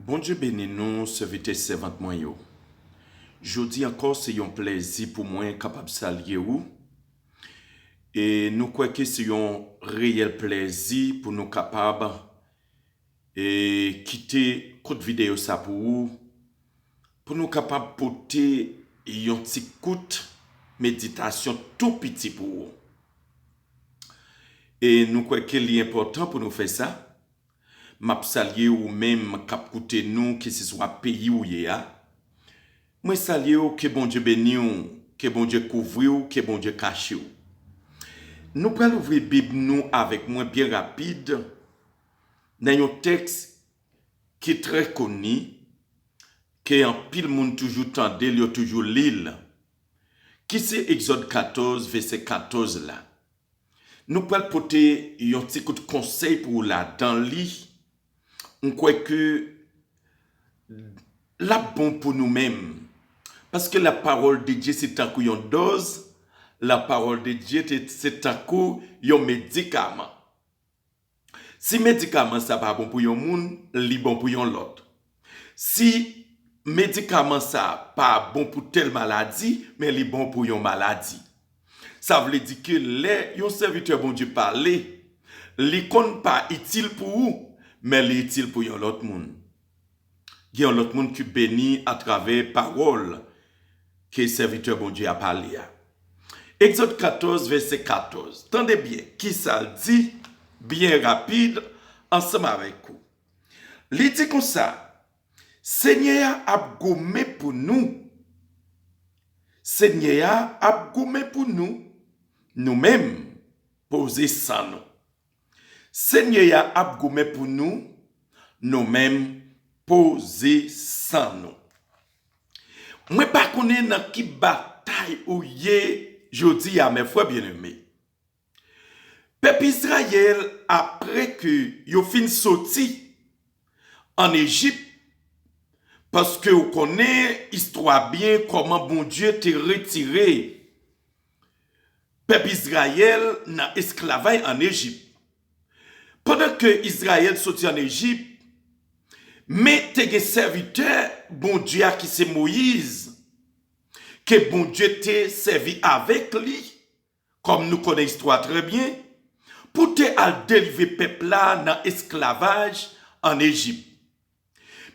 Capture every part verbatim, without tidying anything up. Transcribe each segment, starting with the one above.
Bondye beni nou, sèvitè sèvant mwen yo. Jodi ankò, se yon plèzi pou mwen kapab salye ou. E nou kwè ke se yon reyèl plèzi pou nou kapab, e, kite kout videyo sa pou ou, pou nou kapab pote yon ti kout meditasyon tou piti pou ou. E nou kwè ke li enpòtan pou nou fè sa. M ap salye ou menm k ap koute nou, keseswa peyi ou ye a. Mwen salye w, ke Bondye beni w, ke Bondye kouvri w, ke Bondye kache w. Nou pral ouvri Bib nou avèk mwen byen rapid nan yon tèks ki trè koni, ke anpil moun toujou tande l, yo toujou li l, ki se Egzòd katòz, vèsè katòz la. Nou pral pote yon ti kout konsèy pou ou ladan li. M kwè ke l ap bon pou nou menm. Paske la parole de Dieu se tankou yon dòz, la parole de Dieu te- se tankou yon medikaman. Si medikaman sa pa bon pou yon moun, li bon pou yon lòt. Si medikaman sa pa bon pou tèl maladi, men li bon pou yon maladi. Sa vle di ke lè yon sèvitè Bondye pale, li konn pa itil pou ou, men li itil pou yon lòt moun. Gen yon lòt moun ki beni atravè pawòl ke sèvitè Bondye a pale a. Egzòd katòz, vèsè katòz. Tande byen, kisa l di, byen rapid, ansanm avèk ou. Li di konsa, Senyè a ap goumen pou nou. Senyè a ap goumen pou nou. Nou menm, poze san nou. Senyè a ap goumen pou nou. Nou menm, poze san nou. Mwen pa konnen nan ki batay ou ye jodi a, men frè byeneme. Pèp Izrayèl, apre ke yo fin soti ann Ejip, paske ou konnen istwa byen kòman Bondye te retire pèp Izrayèl nan esklavay ann Ejip. Pandan ke Izrayèl soti ann Ejip, men te gen sèvitè Bondye a ki se Moyiz, ke Bondye te sèvi avèk li, kòm nou konnen istwa trè byen, pou te al delivre pèp la nan esklavaj ann Ejip.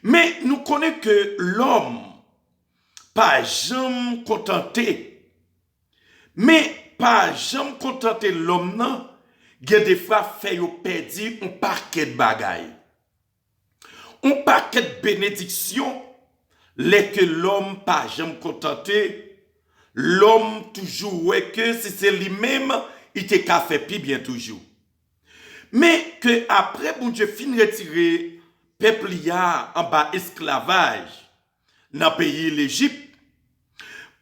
Men nou konnen ke lòm pa janm kontante. Men pa janm kontante lòm nan, gen defwa fè yo pèdi yon pakèt bagay. Yon pakèt benediksyon, lè ke lòm pa janm kontante, lòm toujou wè ke si se li menm, li te ka fè pi byen toujou. Men ke apre Bondye fin retire pèp li a anba esklavaj nan peyi Lejip,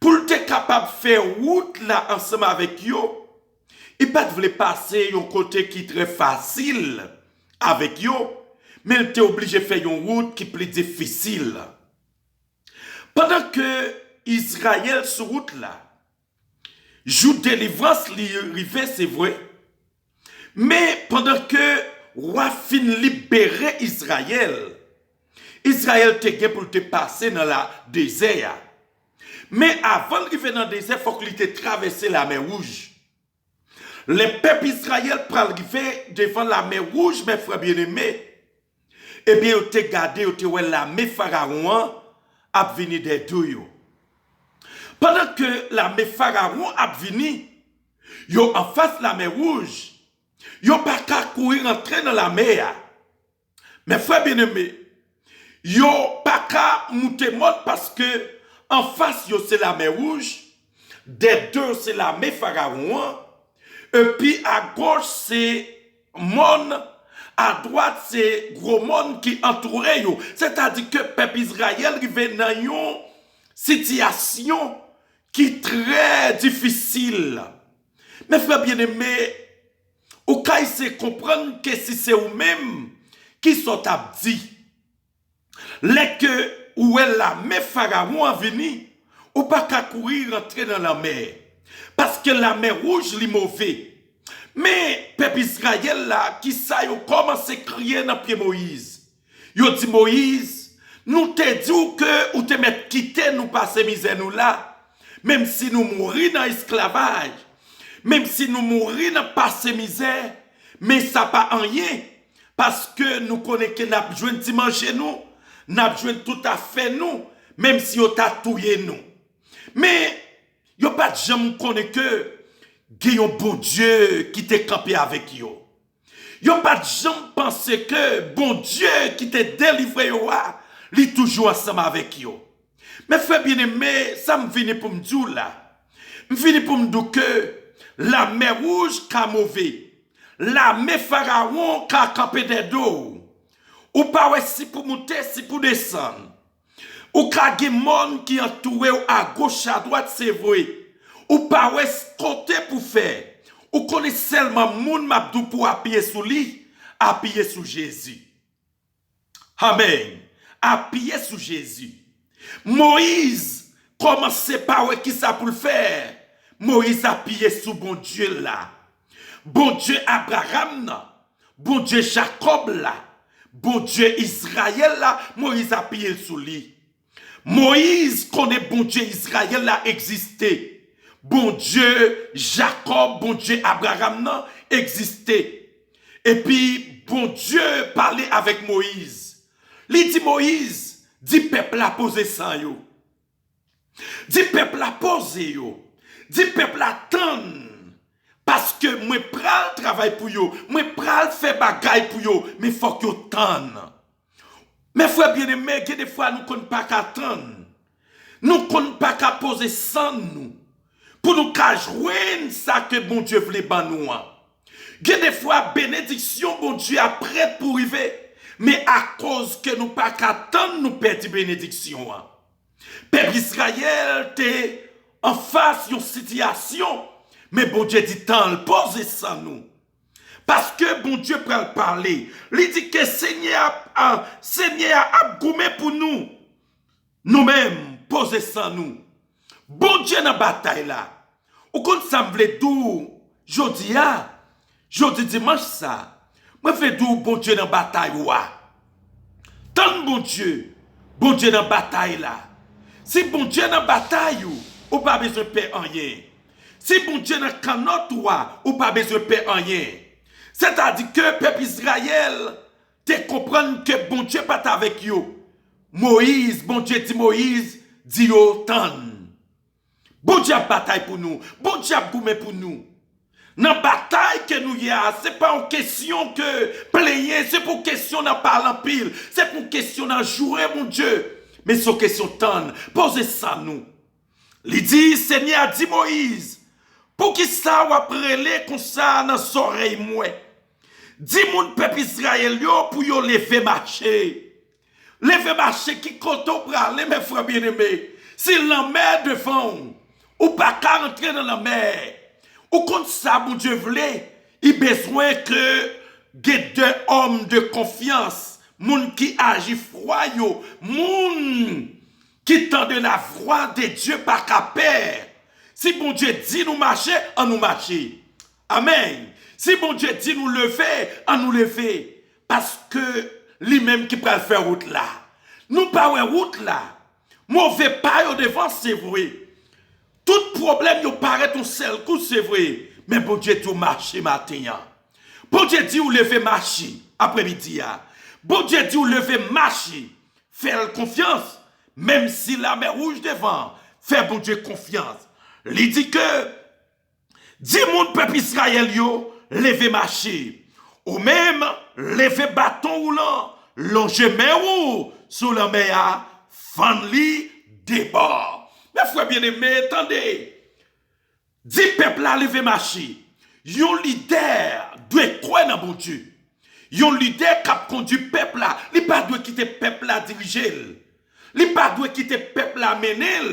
pou l te kapab fè wout la ansanm avèk yo, li pa t vle pase yon kote ki trè fasil avèk yo, men l te oblije fè yon wout ki pli difisil. Pandan ke Izrayèl sou wout la, jou delivrans li rive, se vre. Men pandan ke wa fin libere Izrayèl, Izrayèl te gen pou l te pase nan la dezè a. Men avan l rive nan dezè, fòk li te travèse Lamè Wouj. Lè pèp Izrayèl pral rive devan Lamè Wouj, men frè byeneme, ebyen, yo te gade, yo te wè lame Farawon an ap vini dèyè do yo. Pandan ke lame Farawon ap vini, yo anfas Lamè Wouj, yo pa ka kouri rantre nan lamè a. Men frè byeneme, yo pa ka moute mòn paske anfas yo se Lamè Wouj, dèyè do yo se lame Farawon an, epi agoch se mòn, adwat se gwo mòn ki antoure yo. Sètadi ke pèp Izrayèl rive nan yon sitiyasyon ki trè difisil. Men frè byeneme, ou ka eseye konprann ke si se ou menm, kisa w t ap di? Lè ke ou wè lame Farawon an vini, ou pa ka kouri rantre nan lanmè, paske Lamè Wouj li move. Men pèp Izrayèl la, kisa yo kòmanse kriye nan pye Moyiz? Yo di Moyiz, nou te di w ke ou te mèt kite nou pase mizè nou la, menm si nou mouri nan esklavaj, menm si nou mouri nan pase mizè, men sa pa anyen, paske nou konnen ke n ap jwenn ti manje nou, n ap jwenn tout afè nou, menm si yo ta touye nou. Men, yo pa t janm konnen ke gen yon Bondye ki te kanpe avèk yo. Yo pa t janm panse ke Bondye ki te delivre yo a, li toujou ansanm avèk yo. Men frè byeneme, sa m vini pou m di w la. M vini pou m di w ke Lamè Wouj ka move. Lame Farawon ka kanpe dèyè do w. Ou pa wè si pou moute, si pou desann. Ou ka gen mòn ki antoure w agoch adwat, se vre. Ou pa wè s- kote pou fè. Ou konnen sèlman moun m ap di w pou w apiye sou li, apiye sou Jezi. Amèn. Apiye sou Jezi. Moyiz kòmanse pa wè kisa pou l fè. Moyiz apiye sou Bondye la. Bondye Abraram nan, Bondye Jakòb la, Bondye Izrayèl la, Moyiz apiye l sou li. Moyiz konnen Bondye Izrayèl la egziste. Bondye Jakòb, Bondye Abraram nan egziste. Epi Bondye pale avèk Moyiz. Li di Moyiz, di pèp la poze san yo. Di pèp la poze yo. Di pèp la tann. Paske mwen pral travay pou yo. Mwen pral fè bagay pou yo. Men fòk yo tann. Men frè byeneme, gen defwa nou konn pa ka tann. Nou konn pa ka poze san nou. Pou nou ka jwenn sa ke Bondye vle ban nou an. Gen defwa benediksyon Bondye a prèt pou rive. Men akoz ke nou pa ka tann, nou pèdi benediksyon an. Pèp Izrayèl te anfas yon sitiyasyon, men Bondye di tann, poze san nou. Paske Bondye pral pale. Li di ke Senyè a, a, Senyè a ap goumen pou nou. Nou menm, poze san nou. Bondye nan batay la. Ou konn sa m vle di w jodi a? Jodi dimanch sa, mwen vle di w Bondye nan batay ou a. Tann Bondye, Bondye nan batay la. Si Bondye nan batay ou, ou pa bezwen pè anyen. Si Bondye nan kannòt ou a, ou pa bezwen pè anyen. Sètadi ke pèp Izrayèl te konprann ke Bondye pa t avèk yo. Moyiz, Bondye di Moyiz, di yo tann. Bondye ap batay pou nou. Bondye ap goumen pou nou. Nan batay ke nou ye a, se pa yon kesyon ke plenyen, se pa yon kesyon nan pale anpil, se pa yon kesyon nan joure Bondye, men se yon kesyon tann, poze san nou. Li di, Senyè a di Moyiz, poukisa w ap rele konsa nan zòrèy mwen? Di moun pèp Izrayèl yo pou yo leve mache. Leve mache ki kote w prale, men frè byeneme? Si lanmè devan w, ou pa ka rantre nan lanmè. Ou konn sa Bondye vle? Li bezwen ke gen de òm de konfyans, moun ki aji fwa yo, moun ki tande lavwa de Dye pa ka pè. Si Bondye di nou mache, ann nou mache. Amèn. Si Bondye di nou leve, ann nou leve. Paske li menm ki pral fè wout la. Nou pa wè wout la. Move pa yo devan, se vre. Tout pwoblèm yo parèt yon sèl kou, se vre. Men Bondye di w mache maten an. Bondye di w leve mache aprèmidi a. Bondye di w leve mache. Fè l konfyans. Menm si lamè wouj devan, fè Bondye konfyans. Li di ke di moun pèp Izrayèl yo leve mache. Ou menm, leve baton ou lan, lonje men ou sou lanmè a, fann li de bò. Men frè byeneme, tande. Di pèp la leve mache. Yon lidè dwe kwè nan Bondye. Yon lidè k ap kondui pèp la, li pa dwe kite pèp la dirije l. Li pa dwe kite pèp la mennen l,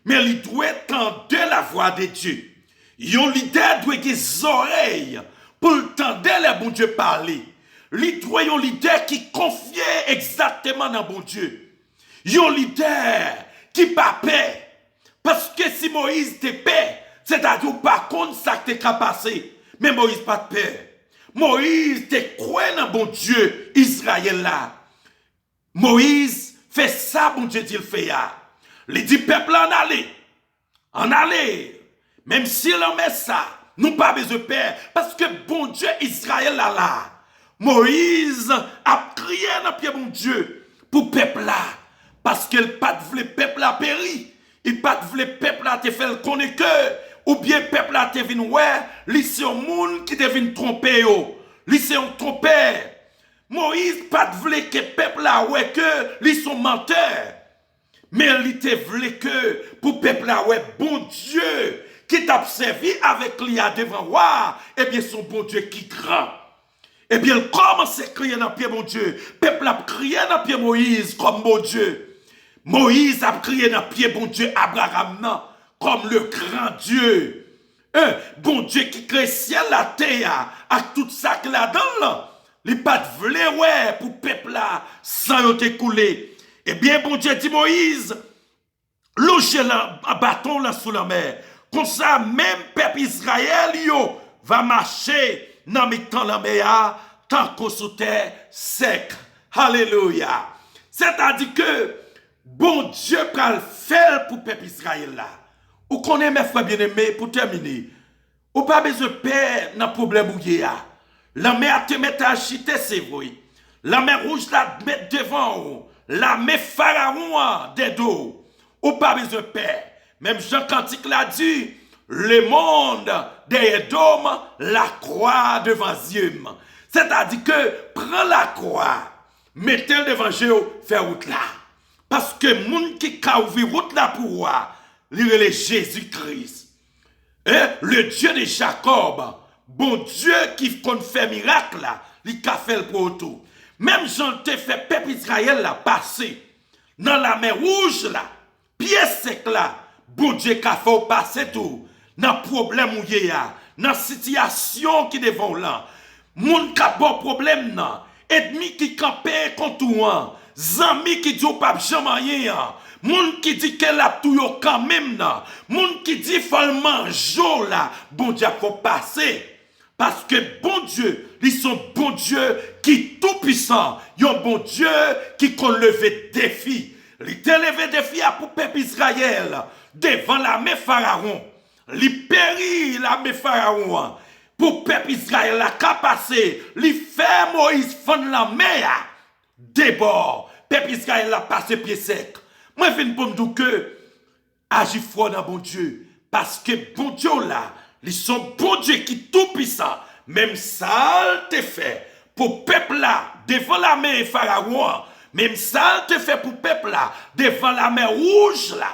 men li dwe tande lavwa de Dye. Yon lidè dwe gen zòrèy pou l tande lè Bondye pale. Li dwe yon lidè ki konfye egzakteman nan Bondye. Yon lidè ki pa pè. Paske si Moyiz te pè, sètadi w pa konn sa k te ka pase. Men Moyiz pa t pè. Moyiz te kwè nan Bondye Izrayèl la. Moyiz fè sa Bondye di l fè a. Li di pèp la ann ale. Ann ale. Menm si lanmè sa, nou pa bezwen pè, paske Bondye Izrayèl la la. Moyiz ap kriye nan pye Bondye pou pèp la, paske l pa t vle pèp la peri. Li pa t vle pèp la te fè l konnen ke, oubyen pèp la te vin wè, li se yon moun ki te vin twonpe yo. Li se yon twonpè. Moyiz pa t vle ke pèp la wè ke li se yon mantè. Men li te vle ke pou pèp la wè Bondye ki t ap sèvi avèk li a devan wa a, ebyen se yon Bondye ki gran. Ebyen l kòmanse kriye nan pye Bondye. Pèp la ap kriye nan pye Moyiz kòm Bondye. Moyiz ap kriye nan pye Bondye Abraram nan kòm le gran Dye. Hein, Bondye ki kreye syèl la, tè a, ak tout sa ki ladan l lan, li pa t vle wè pou pèp la san yo te koule. Ebyen, Bondye di Moyiz, lonje lan, baton w lan sou lanmè. Konsa, menm pèp Izrayèl yo va mache nan mitan lanmè a tankou sou tè sèk. Alelouya! Sètadi ke Bondye pral fè l pou pèp Izrayèl la. Ou konnen, mè frè byeneme, pou tèmine, ou pa bezwen pè nan pwoblèm ou ye a. Lanmè a te mèt ajite, se vre. Lanmè Wouj la mèt devan w. Lame Farawon an dèyè do w. Ou pa bezwen pè. Menm jan kantik la di, le monde derrière dos m, la croix devant yeux m. Sètadi ke pran lakwa, mete l devan je w, fè wout la. Paske moun ki ka ouvri wout la pou ou a, li rele Jezi Kris. E le Dye de Jakòb, Bondye ki konn fè mirak la, li ka fè l pou ou tou. Menm jan l te fè pèp Izrayèl la pase nan Lamè Wouj la, pye sèk la, Bondye ka fè w pase tou nan pwoblèm ou ye a, nan sitiyasyon ki devan w lan. Moun k ap ba w pwoblèm nan, ènmi ki kanpe kont ou an, zanmi ki di w p ap janm anyen an, moun ki di ke l ap touye w kanmenm nan, moun ki di fò l manje w la, Bondye ap fè w pase. Paske Bondye, li se yon Bondye ki toupisan, yon Bondye ki konn leve defi. Li te leve defi a pou pèp Izrayèl devan lame Farawon. Li peri lame Farawon an. Pou pèp Izrayèl la ka pase, li fè Moyiz fann lanmè a de bò. Pèp Izrayèl la pase pye sèk. Mwen vin pou m di w ke aji fò nan Bondye, paske Bondye w la, li se yon Bondye ki toupisan. Menm sa l te fè pou pèp la devan lame Farawon an, menm sa l te fè pou pèp la devan Lamè Wouj la,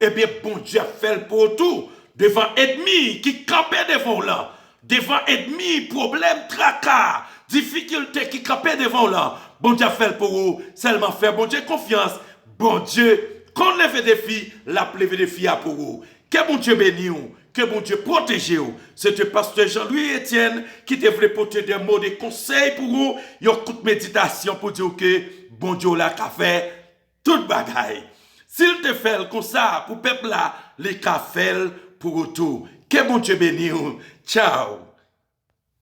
ebyen, Bondye ap fè l pou ou tou, devan ènmi ki kanpe devan w lan, devan ènmi, pwoblèm, traka, difikilte ki kanpe devan w lan, Bondye ap fè l pou ou. Sèlman fè Bondye konfyans. Bondye konn leve defi, l ap leve defi a pou ou. Ke Bondye beni w, ke Bondye pwoteje w. Se te pastè Jean Louis Etienne ki te vle pote de mo de konsèy pou ou, yon kout meditasyon pou di w ke Bondye w la ka fè tout bagay. Si l te fè l konsa pou pèp la, li ka fè l pou ou tou. Ke Bondye beni w. Tchaw.